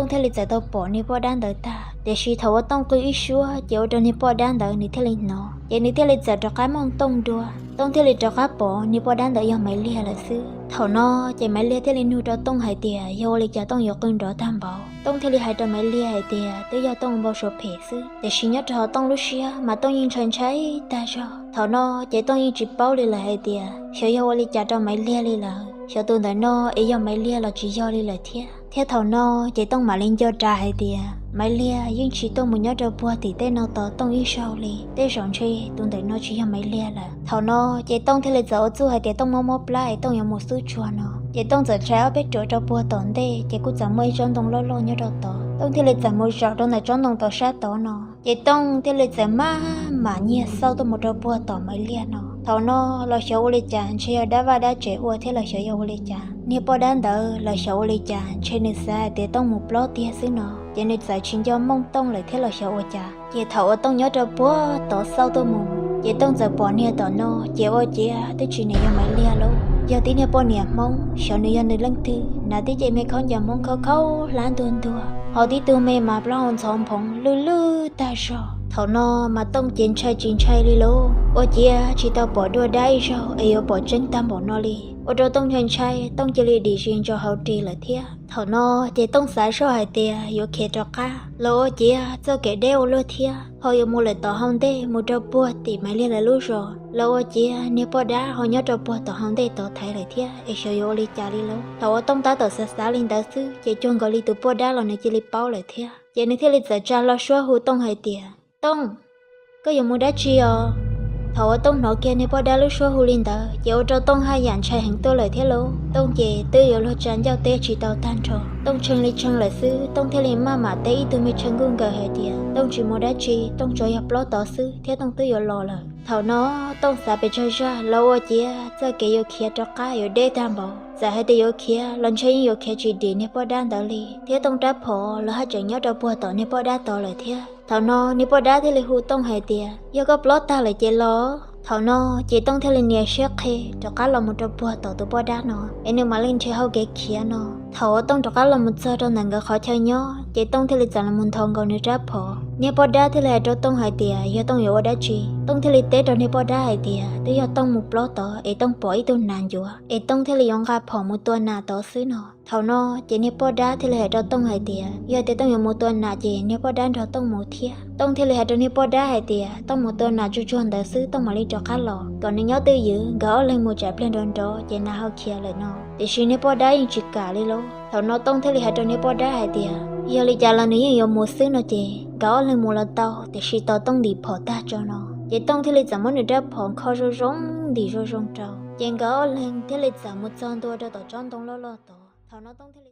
Tooj thiaj li txawm tau pom niag poj dab ntawd tag. Tiam sis thaum uas Tooj qw ib suab ces ua rau niag poj dab ntawd nws thiaj li hnov, ces nws thiaj li txawm rov qab mooj Tooj dua. Tooj thiaj li rov qab pom niag poj dab ntawd yog Maiv Liag lawm xwb. Thaum no ces Maiv Liag thiaj li nug rau Tooj hais tias yog ua li cas Tooj yuav qw nrov tag npaum. Tooj thiaj li hais rau Maiv Liag hais tias twb yog Tooj npau suav phem xwb, tiam sis nyob rau hauv Tooj lub siab mas Tooj yeej ntshai ntshai tag zog. Thaum no ces Tooj yeej tsis paub li lawm hais tias xyov yog ua li cas rau Maiv Liag li lawm, xyov tus ntawm no es yog Maiv Liag los tsis yog li lawm thiab. Thiab thaum no ces Tooj mam li nco ras hais tias Maiv Liag yeej tsis tuaj mus nyob rau puag tim tej no tos Tooj ib zaug li, tej zaum ntshe tus ntawm no tsis yog Maiv Liag lawm. Thaum no ces Tooj thiaj li txawm ua txuj hais tias Tooj mob mob plab es Tooj yuav mus xub tsuag no, ces Tooj txawm ntshai ob peb ruam rau puag tom ntej ces kuj txawm muaj ib tsob ntoo loj loj nyob rau tod. Tooj thiaj li txawm mus zaum rau ntawm tsob ntoo tom sab tod no, ces Tooj thiaj li txawm maj mam nyiag xauj tuaj mus rau puag tom Maiv Liag no. Thaum no los xyov ua li cas ntshe yog dab vaj dab tsev ua thiab los xyov yog ua li cas, niag poj dab ntawd los xyov ua li cas ntshe nws xav hais tias Tooj mus plob tiag xwb no, ces nws txawm tsis nco mooj Tooj lawm thiab los xyov ua cas. Ces thaum uas Tooj nyob rau puag tod xauj tuaj mus, ces Tooj txawm pom niag tom no, ces ua ciav twb tsis niam yog Maiv Liag lauj, yog tib niag poj niam Hmoob, xyov nws yog nws leej twg, hnav tib ce me khaub ncaws Hmoob khaub khaub hlab ntuag ntuag, ho tib tug me mas plaub hau ntxhov nphoov lwj lwj tag zog. Thaum no mas Tooj ces ntshai tsis ntshai li lauj, ua ciav tsis tau pom dua dab ib zaug es yuav pom tseeb tag npaum no li. Ua rau Tooj ntshai ntshai, Tooj cia li dim zis ntso hauv ris lawm thiab. Thaum no ces Tooj xav zoj hais tias yuav khiav rov qab los ua ciav txoj kev deb ua luaj thiab, ho yuav mus lawm tom hauv ntej mus rau puag tim Maiv Liag lawv lub zos los ua ciav niag poj dab ho nyob rau puag tom hauv ntej tod thaiv lawm thiab es xyov yuav ua li cas li lauj. Thaum uas Tooj tab tom xav xav li ntawd xwb ces cuag nkaus li tus poj dab los nws cia li paub lawm thiab, ces nws thiaj li txawm tsa hlo suab hu Tooj hais tias, Tooj, koj yuav mus dab tsi os? Thaum uas Tooj hnov kiag niag poj dab lub suab hu li ntawd ces ua rau Tooj haj yam ntshai heev tuaj lawm thiab lauj. Tooj ces twb yuav luag tsa ncauj teb tsis tau tag nrho, Tooj tshee li tshee lawm xwb, Tooj thiaj li maj mam teb ib tug me tshee nkuj nkaws hais tias Tooj tsis mus dab tsi, Tooj tsuas yog plob tod xwb thiab Tooj twb yuav los lawm. Thaum no Tooj xav pes tsawg zaj los ua ciav txoj kev yuav khiav rov qab yuav deb tag npaum, txawm hais tias yuav khiav los ntshe yeej yuav khiav tsis dim niag poj dab ntawd li, thiab Tooj rab phom los haj tseem nyob rau puag tom niag poj dab tod lawm thiab. Thaum no niag poj dab thiaj li hu Tooj hais tias, Yog koj plob tag lawm ces los. Thaum no ces Tooj thiaj li nias siab qhi rov qab los mus rau puag tom tus poj dab no es nws mam li nrhiav hau kev khiav no. Thaum uas Tooj rov qab los mus txog rau ntawm nkawd qhov chaw nyob ces Tooj thiaj li txawm los mus nthos nkaus nws rab phom. Niag poj dab thiaj li hais rau Tooj hais tias yog Tooj yuav ua dab tsi. Tooj thiaj li teb rau niag poj dab hais tias twb yog Tooj mus plob tod es Tooj pom ib tug nas ncuav es Tooj thiaj li yuav nqa phom mus tua nas tod xwb no. Thaum no ces niag poj dab thiaj li hais rau Tooj hais tias yog tias Tooj yuav mus tua nas ces niag poj dab nrog Tooj mus thiab. Tooj thiaj li hais rau niag poj dab hais tias Tooj mus tua nas tsuag tsuag ntawd xwb Tooj mam li rov qab los, kom nws nyob twj ywm, nkawd ob leeg mus tsam pliag nrov nrov ces nas ho khiav lawm no. Tiam sis niag poj dab yeej tsis kam li lauj. Thaum no Tooj thiaj li hais rau niag poj dab hais tias yog li cas los nws yeej yuav mus xwb no ces nkawd ob leeg mus los tau, tiam sis tos Tooj ntim phom tag tso no. Ces Tooj thiaj li txawm muab nws rab phom nkho zoo zoo ntim zoo zoo rau, ces nkawd ob leeg thiaj li txawm mus txog ntua rau tom tsob ntoo loj loj tod. Thaum no Tooj thiaj li